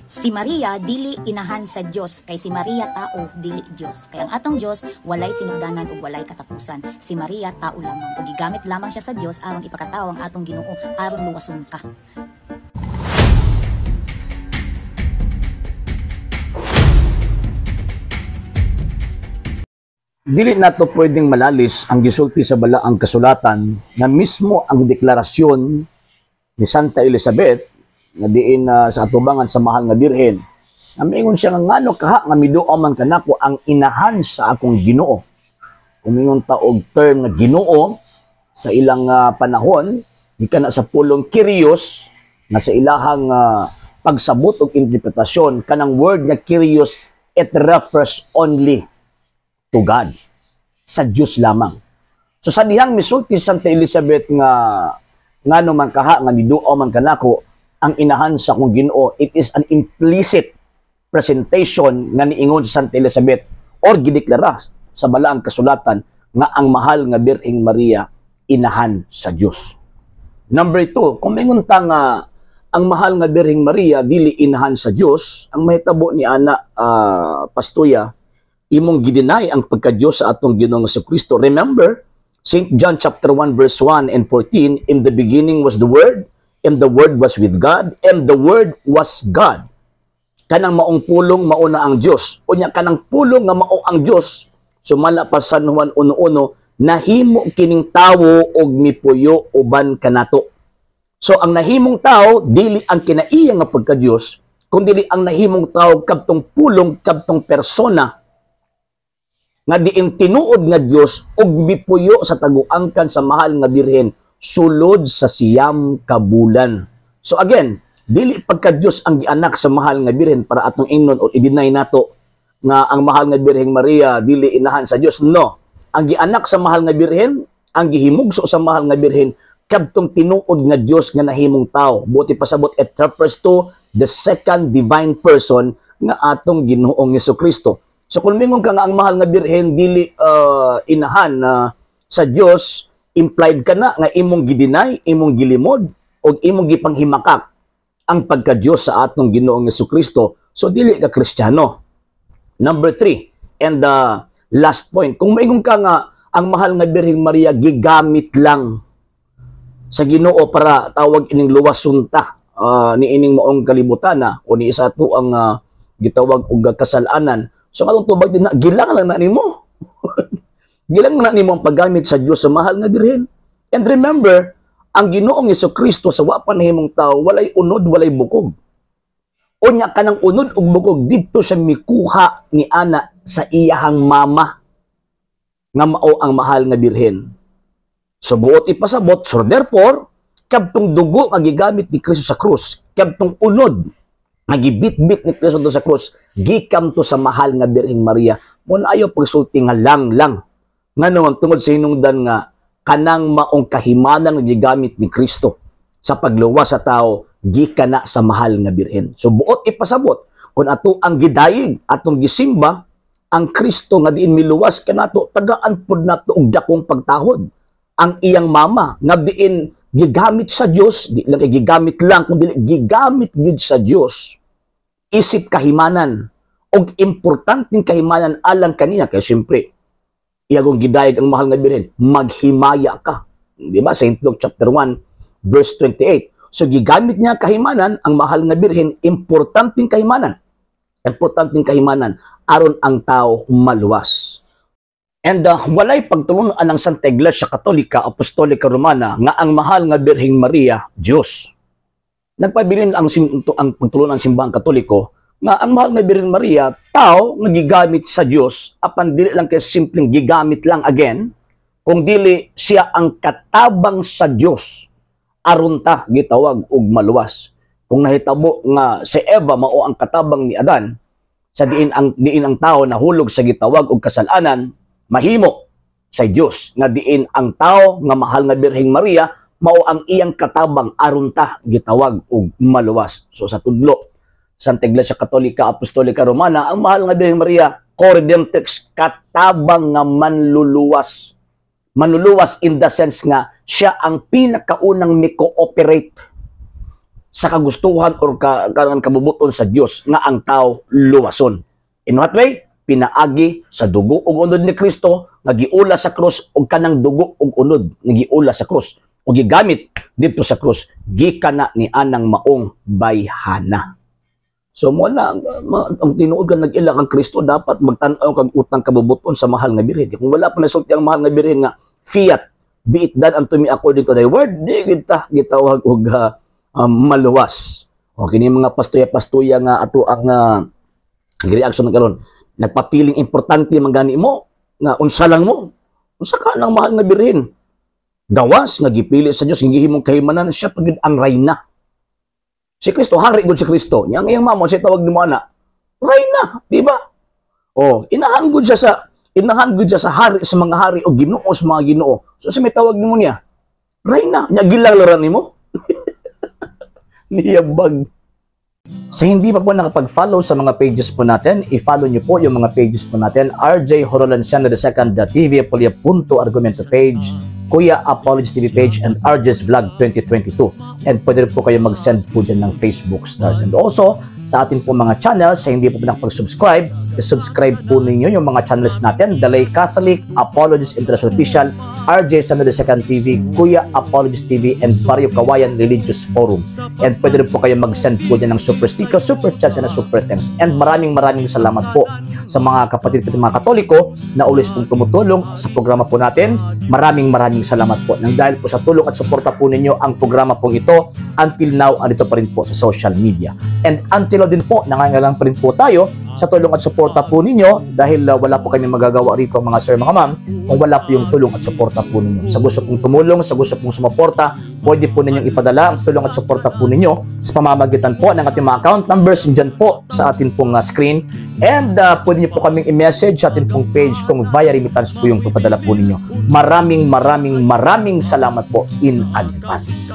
Si Maria dili inahan sa Dios, kay si Maria tao, dili Dios. Kay ang atong Dios walay sinugdanan ug walay katapusan. Si Maria tao lamang ug gigamit lamang siya sa Dios aron ipakatao ang atong Ginoo, aron luwason ka. Dili nato pwedeng malalis ang gisulti sa balaang kasulatan nga mismo ang deklarasyon ni Santa Elizabeth nga diin sa atubangan sa mahal nga Birhen, nga miingon siya nga ngano kaha nga miduaw man kanako ang inahan sa akong Ginoo. Kung mingon ta og term nga Ginoo sa ilang panahon, gikan na sa pulong Kyrios, nga sa ilahang pagsabot og interpretasyon kanang word nga Kyrios, it refers only to God, sa Dios lamang. So sa dihang misulti Santa Elizabeth nga ngano man kaha nga miduaw man kanako ang inahan sa akong Ginoo, it is an implicit presentation nga niingon sa Santa Elizabeth or gideklara sa balaang kasulatan nga ang mahal nga Birheng Maria inahan sa Dios. Number 2, kung mingon ta nga ang mahal nga Birheng Maria dili inahan sa Dios, ang mahitabo ni ana pastuya, imong gideny ang pagka-Dios sa atong Ginoong Kristo. Remember, St. John chapter 1 verse 1 and 14, in the beginning was the Word, and the Word was with God, and the Word was God. Kanang maong pulong mauna ang Dios. Unya kanang pulong nga mao ang Dios, sumala pa San Juan 1:1, nahimo kining tawo og mipuyo uban kanato. So ang nahimong tao dili ang kinaiya nga pagka-Dios, kundi ang nahimong tao kadtong pulong, kadtong persona nga diin tinuod nga Dios og mipuyo sa taguangkan sa mahal nga Birhen sulod sa 9 ka bulan. So again, dili pagka Dios ang gianak sa mahal nga Birhen para atong ingnon o i-deny nato nga ang mahal nga Birheng Maria dili inahan sa Dios. No, ang gianak sa mahal nga Birhen, ang gihimugso sa mahal nga Birhen kadtong tinuod nga Dios nga nahimong tao. Buti pasabot, it refers to the second divine person nga atong Ginoong Jesucristo. So kung mingon ka nga ang mahal nga Birhen dili inahan sa Dios, implied ka na nga imong gideny, imong gilimod o imong gipanghimakak ang pagka-Dios sa atong Ginoong Jesucristo. So dili ka Kristiyano. Number 3, and the last point, kung maingon ka nga ang mahal nga Birheng Maria gigamit lang sa Ginoo para tawag ining luwason ta ni ining maong kalibutan na o ni isa to ang gitawag og kasalanan. So atong tubag din na gilang lang na nimo. Gilang na nimo ang paggamit sa Dios sa mahal nga Birhen. And remember, ang Ginoong Jesucristo sa wa pa nahimong tao walay unod, walay bukog. Unya kanang unod ug bukog didto siya mikuha ni ana sa iyahang mama nga mao ang mahal nga Birhen. So buot ipasabot, so therefore, kadtong dugo nga gigamit ni Kristo sa krus, kadtong unod nga gibitbit ni Kristo sa krus, gikan to sa mahal nga Birheng Maria. Mun ayo pagsulti nga lang lang. Ngano ang tungod sa hinungdan nga kanang maong kahimanan nga gigamit ni Kristo sa pagluwas sa tao gikan na sa mahal nga Birhen. So buot ipasabot, kung ato ang gidayeg, atong gisimba ang Kristo nga diin miluwas kanato, tagaan pud nato og dakong pagtahod ang iyang mama nga diin gigamit sa Dios, di lang kay gigamit lang kundi gigamit gyud sa Dios isip kahimanan og importanteng kahimanan alang kaniya kay siyempre iyagong gidayeg ang mahal nga Birhen, maghimaya ka. Di ba? St. Luke chapter 1 verse 28. So gigamit niya kahimanan ang mahal nga Birhen, importanteng kahimanan. Importanteng kahimanan aron ang tao maluwas. And walay pagtulunan ang Santa Iglesia Katolika Apostolika Romana nga ang mahal nga Birheng Maria Dios. Nagpabilin ang pagtulunan ng simbahang Katoliko nga ang mahal nga Birhen Maria tao nga gigamit sa Dios, apan dili lang kay simpleng gigamit lang again, kung dili siya ang katabang sa Dios aron ta gitawag og maluwas. Kung nahitabo nga si Eva mao ang katabang ni Adan sa diin ang tao nahulog sa gitawag og kasalanan, mahimo sa Dios nga diin ang tao nga mahal nga Birheng Maria mao ang iyang katabang aron ta gitawag og maluwas. So sa tudlo Santa Iglesia Katolika Apostolika Romana, ang mahal nga Birheng Maria co-redemptrix, katabang nga manluluwas. Manluluwas in the sense nga siya ang pinakaunang mi-cooperate sa kagustuhan or kabubuton sa Dios nga ang tao luwason. In what way? Pinaagi sa dugo ug unod ni Kristo nga giula sa krus, ug kanang dugo ug unod nga giula sa krus ug gigamit didto sa krus gikan na ni anang maong bayhana. So mo na ang tinuod nga nag-ila kang Kristo, dapat magtan-aw kag utang kabubuton sa mahal nga Birhen. Kung wala pa nasulti ang mahal nga Birhen nga "Fiat, be it done unto me according to thy word," di kita gitawag og maluwas. O kini mga pastuya-pastuya nga ato ang reaction karon. Nagpa-feeling importante man gani mo nga unsa lang mo. Unsa ka nang mahal nga Birhen? Gawas nga gipili sa Dios, nga gihimong kahimanan, siya pa gyud ang rayna. Si Kristo, hari gud si Kristo. Nya ang iyang mama, siya tawag nimo ana? Rayna, di ba? Oh, inahan gud siya sa hari sa mga hari o Ginoo sa mga ginoo. So sa may tawag nimo niya? Rayna. Nya gilang ra nimo. Niyabag. Sa hindi pa po nakapag-follow sa mga pages po natin, i-follow nyo po yung mga pages po natin. RJ Horolanciano II, TV Apolia Punto Argumento page, Kuya Apologies TV page, and RJ's Vlog 2022. And pwede rin po kayo mag-send po dyan ng Facebook stars. And also, sa atin po mga channels, sa hindi po nakapag-subscribe, i-subscribe po ninyo yung mga channels natin: Dalay Catholic, Apologies International Official, RJ Samuel II TV, Kuya Apologies TV, and Barrio Kawayan Religious Forum. And pwede rin po kayo mag-send po dyan ng super sticker, super chats, and super thanks. And maraming maraming salamat po sa mga kapatid ko, mga Katoliko na always pong tumutulong sa programa po natin. Maraming maraming salamat po. Nang dahil po sa tulong at suporta po ninyo, ang programa pong ito until now andito pa rin po sa social media. And until now din po, nangangailangan pa rin po tayo sa tulong at suporta po ninyo dahil wala po kami magagawa rito, mga sir, mga ma'am, kung wala po yung tulong at suporta po ninyo. Sa gusto pong tumulong, sa gusto pong sumuporta, pwede po ninyong ipadala ang tulong at suporta po ninyo sa pamamagitan po ng ating mga account numbers dyan po sa atin pong screen. And pwede niyo po kaming i-message sa atin pong page kung via remittance po yung papadala po ninyo. Maraming maraming maraming salamat po in advance.